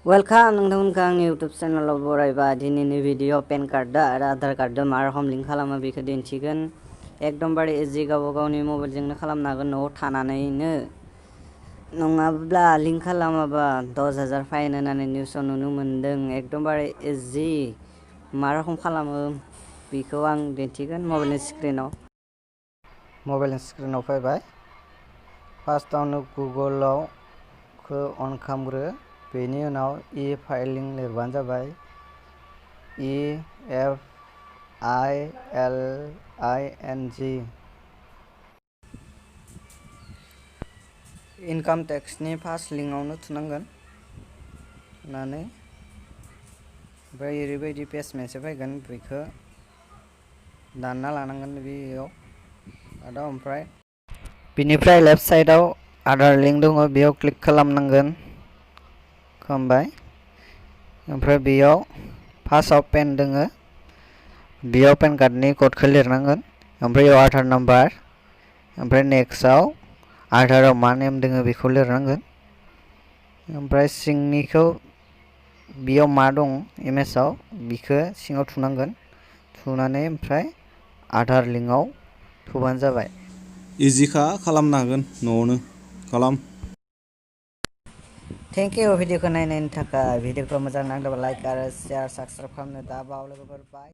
Welcome नोंथांमोनखौ आंनि YouTube चेनेलाव बरायबा दिनैनि video PAN card आरो आधार कार्ड मा रखम लिंक खालामो बेखौ दिन्थिगोन। एकदमबारे इजि गावबा गावनि मबाइलजोंनो खालामनो हागोन न'आव थानानैनो। नङाब्ला लिंक खालामाबा 10,000 फाइन होनानै निउसाव नुनो मोन्दों। एकदमबारे इजि मा रखम खालामो बेखौ आं दिन्थिगोन मबाइलनि स्क्रिनाव फैबाय। फार्स्टआवनो गुगोलाव अन खालामग्रो, बेनि उनाव फाइलिं लिरबानो जाबाय। EFILING इनकाम टेक्सनि फार्स्ट लिंकआवनो थुनांगोन। थुनानै ओमफ्राय ओरैबायदि पेज मोनसे फैगोन, बेखौ दानना लानांगोन बेयाव आरो ओमफ्राय बिनिफ्राय लेफ्ट साइडआव आधार लिंक दङ, बेयाव क्लिक खालामनांगोन। खालामबाय। ओमफ्राय बेयाव फार्स्टआव पेन दोङो, बेयाव पेन कार्डनि क'डखौ लिरनांगोन। ओमफ्राय बेयाव आधार नाम्बार, ओमफ्राय नेक्स्टआव आधाराव मा नेम दोङो बेखौ लिरनांगोन। ओमफ्राय सिंनिखौ बेयाव मा दं इमेजाव बिखौ सिङाव थुनांगोन। थुनानै ओमफ्राय आधार लिंकआव थुबानो जाबाय। इजिखा खालामनो हागोन, न'आवनो खालाम। थेंक इउ भिडिअखौ नायनायनि थाखाय। भिडिअखौ मोजां नांदोंबा लाइक आरो शेयार साबस्क्राइब खालामनो दा बाव लोगोफोर बाय।